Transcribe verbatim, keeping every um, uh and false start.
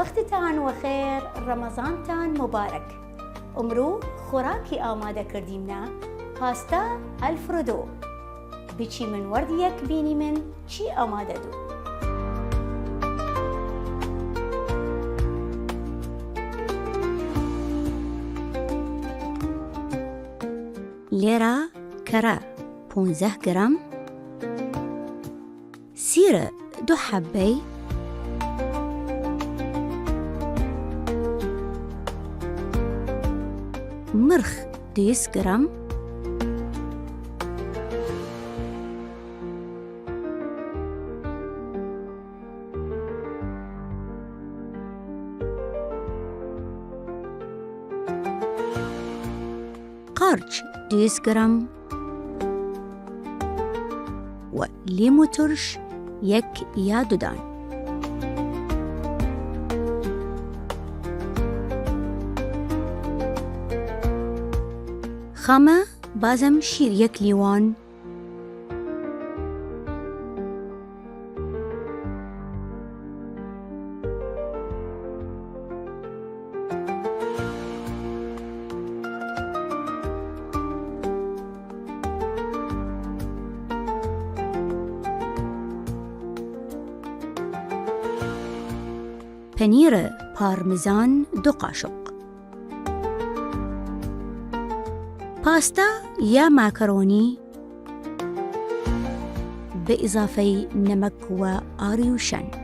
وەختتان وەخێر، رەمەزانتان مبارەک. ئمڕوو خوراکی ئامادە کردیمنە، پاستا ئەلفردۆ. بچیمن وەرد یەک بینیمن چی ئامادە دو. لێرە کەرە پونزە گرام، سیرە دو حەبەی، مرخ دویست گرام، قارچ دویست گرام و لیمو ترش یەک یا دو دان. خامە بازم شیر یەک لیوان. پەنیرە پارمزان دو قاشق. پاستا یا ماکەرۆنی بە ئیزافەی نەمەک و ئاریوشەن.